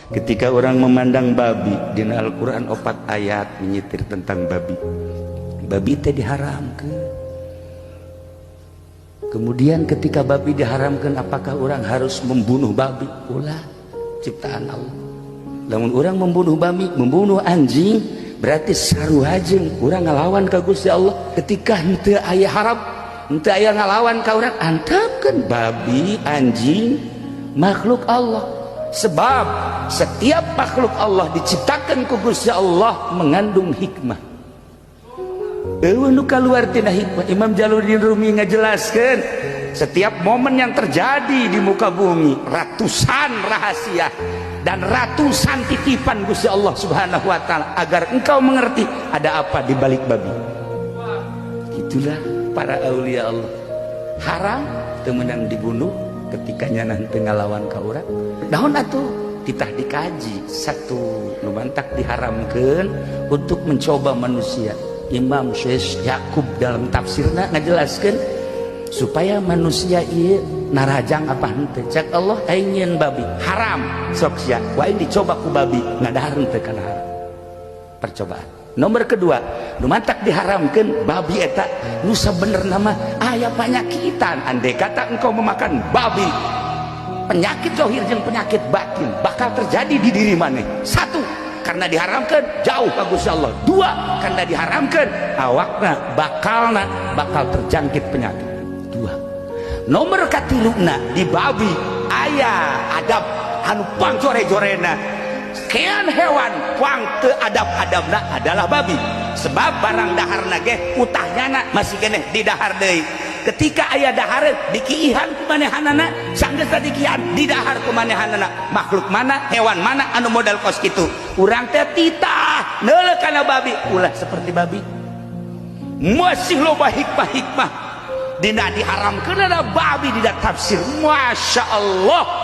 Ketika orang memandang babi, dina Al-Quran opat ayat menyitir tentang babi. Babi teh diharamkan. Kemudian ketika babi diharamkan, apakah orang harus membunuh babi? Ulah, ciptaan Allah. Lamun orang membunuh babi, membunuh anjing, berarti sarua jeung urang ngalawan ka Gusti Allah. Ketika henteu aya haram, henteu aya ngalawan ka urang, antepkeun babi, anjing, makhluk Allah. Sebab setiap makhluk Allah diciptakan ku Gusti Allah mengandung hikmah. Eueuh nu kaluar tina hikmah. Imam Jalaluddin Rumi ngajelaskeun setiap momen yang terjadi di muka bumi ratusan rahasia dan ratusan titipan Gusti Allah Subhanahu wa taala agar engkau mengerti ada apa di balik babi. Itulah para aulia Allah. Haram teu meunang dibunuh ketika nyana teu ngalawan ka urang. Naon atuh? Titah dikaji satu nu mantak diharamkeun untuk mencoba manusia. Imam Syekh Yakub dalam tafsirna ngajelaskeun supaya manusia ieu narajang apa henteu. Cek Allah, aing nyieun babi haram, sok sia ku aing dicoba ku babi, ngadahar henteu kana haram. Percobaan nomor kedua nu mantak diharamkeun babi eta nu sabenerna mah aya panyakitan. Andai kata engkau memakan babi, penyakit zahir jeung penyakit batin bakal terjadi di diri maneh. Satu, karena diharamkan jauh ka Gusti Allah. Dua, karena diharamkan awakna bakalna bakal terjangkit penyakit. Dua. Nomor katiluna, di babi aya adab anu pangjore-jorena. Sekian hewan pang teu adab-adabna adalah babi. Sebab barang daharna ge utahnyana masih keneh di dahar deui. Ketika aya dahareun dikiihan ku manehanana, sanggeus dikiihan di dahar ku manehanana. Makhluk mana, hewan mana anu modal kos kitu? Urang teh titah neuleuh kana babi, ulah seperti babi. Masih loba hikmah-hikmah dina diharamkeun ada babi dina tafsir. Masya Allah.